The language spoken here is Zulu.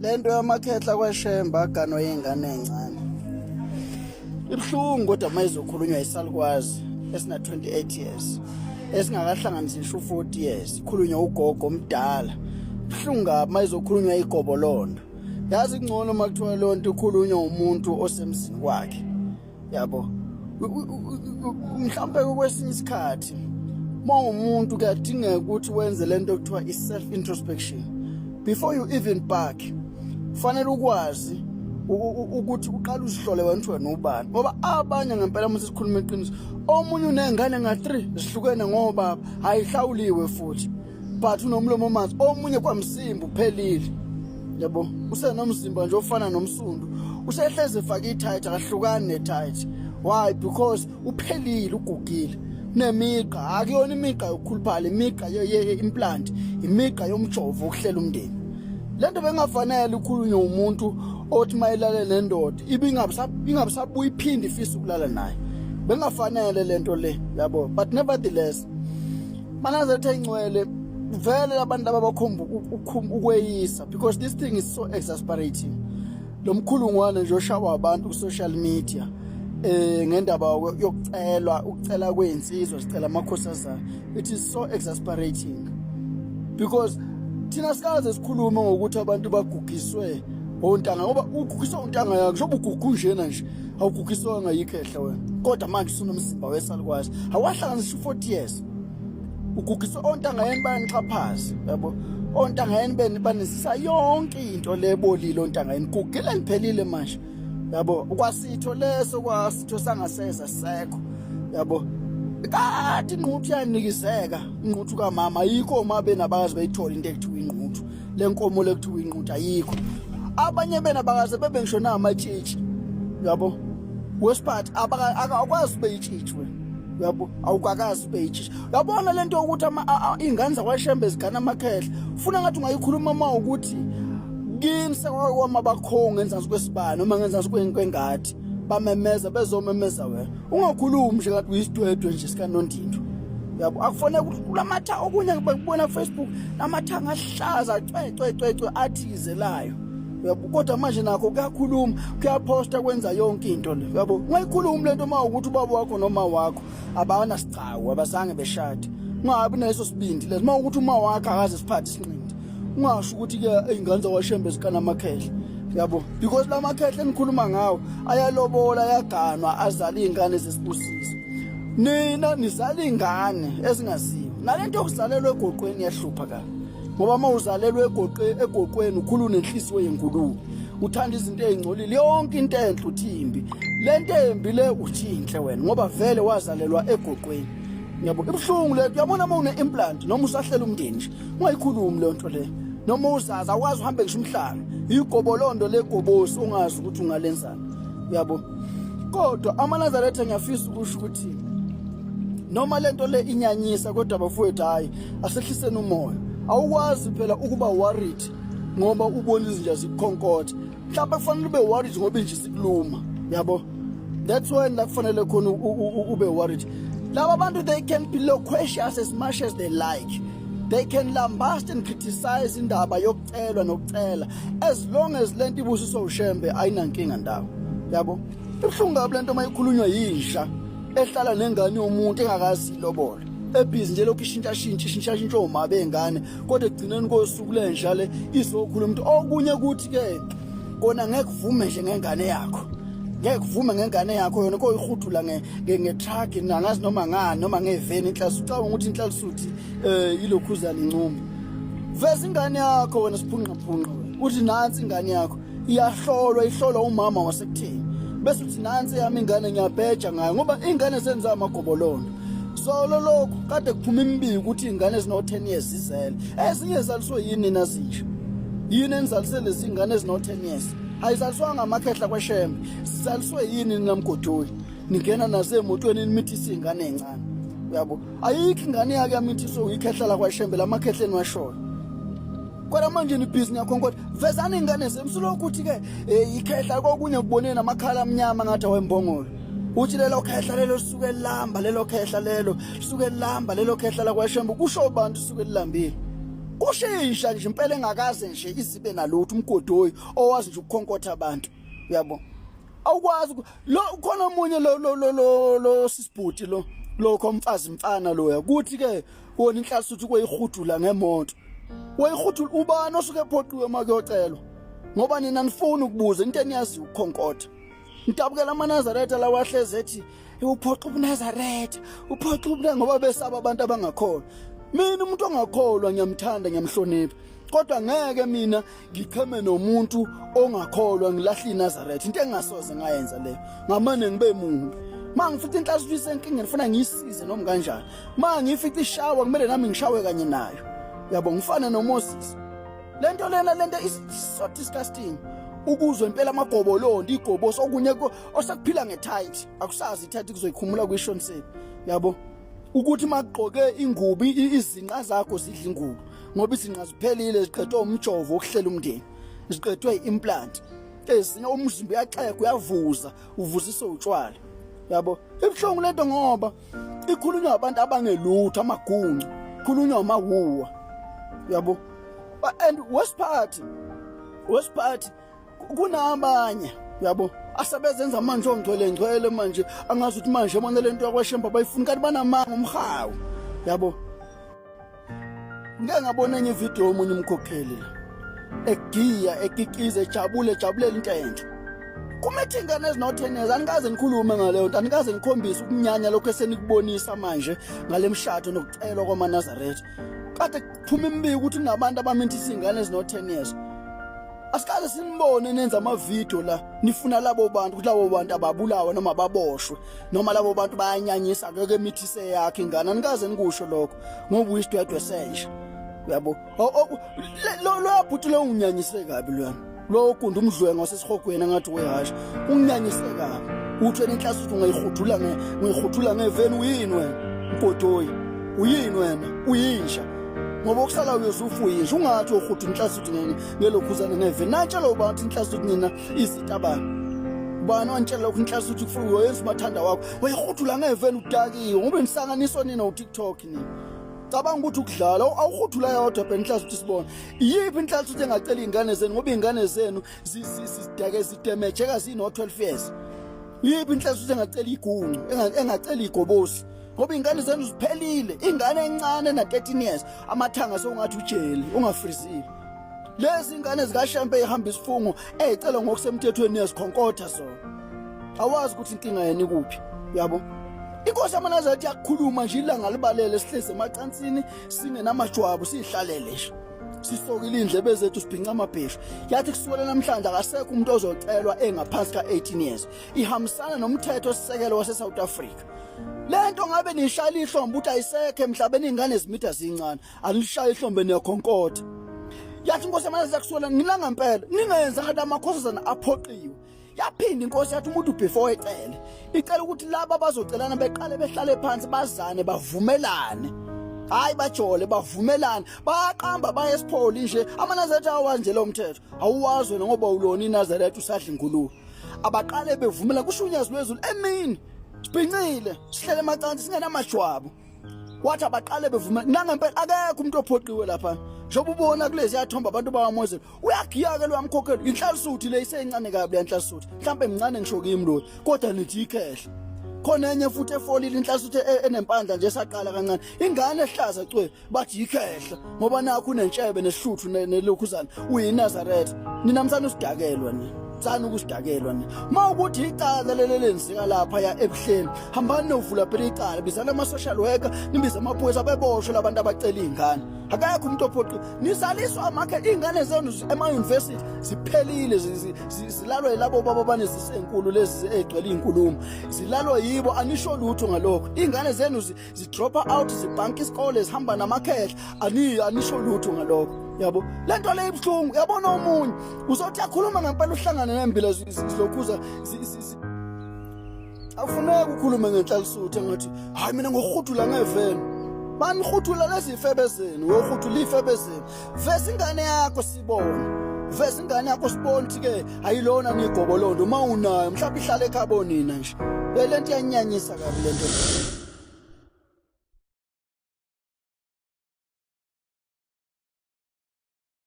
Lento yamakhehla kwaShembe aganwa yingane encane. Ibuhlungu kodwa mayizokhulunywa isalukwazi esina 28 years esingakahlanganisi ngisho 40 years ikhulunywa ugogo omdala. Ibuhlungu kabi mayizokhulunywa igobolondo. Yazi kungcono uma kuthiwa lonto ikhulunywa umuntu osemzini kwakhe. Yabo. Mhlawumbe kwesinye isikhathi uma umuntu kuyadingeka ukuthi wenze lento okuthiwa i-self introspection before you even bark. Kufanele ukwazi ukuthi uqale uzihlole wena ukuthi wena ubani, ngoba abanye ngempela uma sikhuluma iqiniso, omunye unengane nga-3 zihlukene ngobaba, ayihlawuliwe futhi, but unomlomo omanzi. Omunye kwamsimba uphelile, yabo, usenomzimba nje ofana nomsundu, usehleze efake i-tight, akahlukani ne-tight. Why? Because uphelile, ugugile, nemigqa akuyona imigqa yokukhuluphala, imigqa ye-implant, imigqa yomjovo ukuhlela umndeni. Lento bengafanele ukhulunywe umuntu othi mayelale nendoda ibingabisabuya iphinde ifisa ukulala naye. Bengafanele lento le, yabo. But nevertheless, Manazaretha ingcwele, vele abantu laba bakhomba ukweyisa because this thing is so exasperating. Lo mkhulungwane nje oshawa abantu ku social media ngendaba yokucelwa, ukucela kwezinsizwa sicela amakhosazana, it is so exasperating because thina sikaze sikhulume ngokuthi abantu bagugiswe ontanga, ngoba ugugiswa untanga yakho njengoba ugugu njena nje, awugugiswanga yikhehla wena, kodwa manje usunomzimba wesalukwazi, awahlanganisa 40 years. Ugugiswa ontanga yeni, bayanixhaphaza, yabo, ontanga yeni beni banesisa yonke into lebolile. Ontanga yeni gugile, niphelile manje, yabo. Kwasitho leso, kwasitho sangaseza sekho, yabo. Kade inquthu yanikizeka, inquthu kamama ayikho, uma benabakazi beyithola into ekuthiwa inquthu, lenkomo lekuthiwa inquthu ayikho. Abanye bena bakaze bebe ngisho namatshitshi, yabo, wesiphathi akakwazi ube yitshitshi wena, yabo, awukakazi ube yitshitshi. Yabona lento yokuthi iy'ngane zakwaShembe zigana amakhehla, funa ngathi ungayikhuluma uma ukuthi kini sekwakwama bakhongo ngenzansi kwesibani noma ngenzansi kwengadi, bamemeza bezomemeza wena, ungakhulumi nje ngathi uyisidwedwe nje sikanondindo, yabo. Akufanele kulamatha okunye bekubona ku-Facebook, lamathanga ahlaza cwe cwe cwe cwe athizelayo, yabo, kodwa manje nakho kuyakhuluma, kuyaphosta, kwenza yonke into le, yabo. Ungayikhulumi lento uma ukuthi ubaba wakho noma wakho abanasigcawu, abazange beshade. Ungabi neso sibindi leso uma ukuthi uma wakho akaze siphathe isinqindi. Ungasho ukuthi ke iy'ngane zakwaShembe zikanamakhehla, yabo, because la makhehla enikhuluma ngawo ayalobola, ayaganwa, azala iy'ngane zesibusiso. Nina nizala iy'ngane ezingaziwa. Nalento yokuzalelwa egoqweni iyahlupha kabi, ngoba uma uzalelwe egoqweni ukhulu unenhliziyo yengulube, uthanda izinto ey'ngcolile, yonke into enhle uthi imbi, lento embi le uthi inhle wena, ngoba vele wazalelwa egoqweni, yabo. Ibuhlungu le, uyabona. Uma une-implant noma usahlela umndeni nje, ungayikhulumi leyo nto le, noma uzazi awukwazi uhambe ngisho umhlanga, igobolondo legobosi ungazi ukuthi ungalenzani, uyabo. Kodwa amaNazaretha, ngiyafisa ukusho ukuthi noma lento le inyanyisa, kodwa bafowethu, hayi, asehliseni umoya. Awukwazi phela ukuba worried ngoba ubona izinja zikukhonkotha. Mhlawumbe kufanele ube worried ngoba inja isikuluma, yabo. That's when la kufanele khona ube worried. Laba bantu, they can be loquacious as much as they like, they can lambast and criticize indaba yokucelwa nokucela, as long as lento ibusiswa uShembe, ayinankinga ndawo, yabo. Ibuhlungu kabi lento mayikhulunywa yinja ehlala nengane yomuntu engakazi ilobola, ebhizi nje lokhu ishintsha shintsha ishintsha shintsha oma bengane, kodwa ekugcineni kosuku lenja le izokhuluma umuntu okunye kuthi ke kona ngeke uvume nje ngengane yakho, ngeke uvume ngengane yakho yona koyihudula nge-truck, nangazi noma ngani, noma ngeveni inhlasi, ucabanga ukuthi inhlalisuthi ilokhuzana incumbi. Veza ingane yakho wena siphunqa phunqa wena, uthi nansi ingane yakho iyahlolwa, ihlolwa umama wasekutheni, bese uthi nansi yami ingane, ngiyabheja ngayo, ngoba ingane zenza amagobolondo. Solo lokhu kade kuphuma imibiko ukuthi ingane ezino 10 years zizele, ezinye zaliswe yini nazinje? Yini enizalise lezi ingane ezino 10 years? Ayizaliswanga amakhehla kweshembe, zizaliswe yini namgodoyi ningena nazo emotweni nimithise ingane encane, uyabo? Ayikho ingane yake yamithiswa uyikhehla lakwashembe, lamakhehleni washoyo. Kodwa manje nibhizi niyakhonkotha. Vezani ingane zenu. Usulokhu uthi-ke ikhehla kokunye kuboneni amakhala amnyama ngathi awembongolo, uthi lelo khehla lelo lisuke lilamba, lelo khehla lelo lisuke lilamba, lelo khehla lakwashembe. Kusho bantu lisuke lilambile. Kushintsha nje impela engakaze nje izibe nalutho umgodoyi owazi nje ukukhonkotha abantu. Uyabo? Awukwazi lo khona omunye lo lo lo lo lo sisibhuti lo lokho umfazi mfana loya kuthi ke wona inhlasuthu kweyihudula ngemoto. Wayihudula ubani osuke ephoqiwe makuyocelwa? Ngoba nina nifuna ukubuza into eniyaziyo ukukhonkotha. Ngidabukela amaNazaretha lawa ahlezi ethi uphoxa ubuNazaretha, uphoxa ubuNazaretha ngoba besaba abantu abangakholwa. Mina umuntu ongakholwa ngiyamthanda ngiyamhlonipha. Kodwa ngeke mina ngicheme nomuntu ongakholwa ngilahle iNazaretha. Into engasoze ngayenza leyo. Ngamane ngibe mubi. Ma ngifica inhlasuthu isenkingeni ngifuna ngiyisize noma kanjani. Ma ngifica ishawa kumele nami ngishawe kanye nayo. Yabo ngifane noMoses. Lento lena lento is so disgusting. Ukuzwe impela amagobolondo igoboso okunye osekuphila ngetight akusazi itight kuzoyikhumula kuyishoniseni. Yabo ukuthi makugqoke ingubo izinqa zakho zidla ingubo ngoba izinqa ziphelile ziqedwe umjovo wokuhlela umndeni ziqedwe implant ezinye umzimba uyaxega uyavuza uvuziswe utshwala yabo ibuhlungu lento ngoba ikhulunywa abantu abangelutho amaguncu khulunywa amawuwa yabo and worst part worst part kunabanye yabo asebezenza manje ongcwele ngcwele manje angazi ukuthi manje bona lento yakwashemba bayifuna kanti banamanga umhawu yabo. Ngike ngabona enye ividiyo yomunye umkhokheli la egiya ekikiza ejabule ejabulela into enhle. Kumitha ingane ezino-10 years anikaze nikhulume ngaleyo nto anikaze nikhombise ukunyanya lokhu esenikubonisa manje ngale mshado nokucelwa kwamaNazaretha. Kade kuphuma imibiko ukuthi kunabantu abaminthisa iy'ngane ezino-10 years. Asikaze sinibone nenza amavidiyo la nifuna labo bantu ukuthi labo bantu ababulawe noma baboshwe noma labo bantu bayanyanyisa akeke emithise yakhe ingane anikaze nikusho lokho ngoba uyisidwedwe senja uyabo lo lo bhuti lo unginyanyise kabi lona lo ugunda umdlwenga wasesihogweni ngathi wehasha unginyanyise kabi uthi wena inhlasi uthi ungayihudula nge ungayihudula ngeveni uyini wena mgodoyi uyini wena uyinja ngoba okusala uyozufa uyinja ungathi uhuda inhlasi uthi ngelokhuzana ngeveni natshela ubani ukuthi inhlasi uthi nina izitabane ubani wantshela lokhu inhlasi uthi kufuka uyoyenza umathanda wakho wayihudula ngeveni udakiwe ngoba nisanganiswa nina uTikTok nina cabanga ukuthi ukudlala awuhuthula yodwa phela inhlasi ukuthi sibone iyiphi inhlasi ukuthi engacela iy'ngane zenu ngoba iy'ngane zenu zidake zidemejeka zino-12 years iyiphi inhlasi ukuthi engacela iguncu engacela igobosi ngoba iy'ngane zenu ziphelile ingane encane na-13 years amathanga sewungathi ujeli ungafrizile lezi ingane zikashempe ehamba isifungo eyicela ngokusemthethweni niyazikhonkotha zona awazi ukuthi inkinga yena ikuphi yabo inkosi yamanazaretha yakukhuluma nje ilanga libalele sihlezi emacansini singenamajwabu sihlalele nje sisokile indlebe zethu sibhinca amabheshu yathi kusukela namhlanje akasekho umuntu ozocelwa engaphansi ka-18 years ihambisana nomthetho osisekelo wase-South Africa lento ngabe nishaya ihlombe ukuthi ayisekho emhlabeni ingane zimitha zincane anishaya ihlombe niyakhonkotha yathi inkosi yamanazaretha kusukela ngilanga mpela ningenza ngathi amakhosazana aphoqiwe yaphinda inkosi yathi umuntu before ecele icela ukuthi laba bazocelana beqale behlale phansi bazane bavumelane hayi bajole bavumelane bayaqamba baye esipholi nje amaNazaretha awazi nje lo mthetho awuwazi wena ngoba ulona iNazaretha usadla ingulube abaqale bevumela kusho unyazi lwezulu emini sibhincile sihlele emacansi singenamajwabu wathi abaqale bevuma nangempela akekho umuntu ophoqiwe lapha njengoba ubona kulezi yathomba abantu bakwaMoses uyagiya ke lo yamkhokhela inhlalisuthi le isencane kabi le nhlalisuthi mhlawumbe mncane ngisho kimi lo kodwa nithi ikhehle khona enye futhi efolile inhlalisuthi e, enempandla nje esaqala kancane ingane ehlaza cwe bathi yikhehla ngoba nakho unentshebe nesihluthu nelokhuzana uyiNazaretha nina msana usidakelwa nina msana ukusidakelwa nina uma ukuthi icala leli lenzeka lapha ya ebuhleni hambani novula phela icala bizana ama-social worker nibize amaphoyisa beboshwe labantu abacela iy'ngane akekho umuntu ophoqi nizaliswa amakhe iy'ngane zenu ema-university ziphelile zilalwa yilabo baba banezise ey'nkulu lezi ey'gcwele iy'nkulumo zilalwa yibo anisho lutho ngalokho iy'ngane zenu zidropa out zibhanka isikole zihamba namakhehla ani anisho lutho ngalokho yabo lento le ibuhlungu yabona omunye uzothi akhuluma ngempela uhlangane nembila zilokhuza afuneka ukhulume ngenhlalisuthi engathi hayi mina ngohudula ngeveni banihudula lezi ifebe zenu wohudula ifebe zenu vese ingane yakho sibone vese ingane yakho sibone ukuthi ke ayilona nigobolondo uma unayo mhlawumbe ihlale ekhabo nina nje le lento iyanyanyisa kabi lento.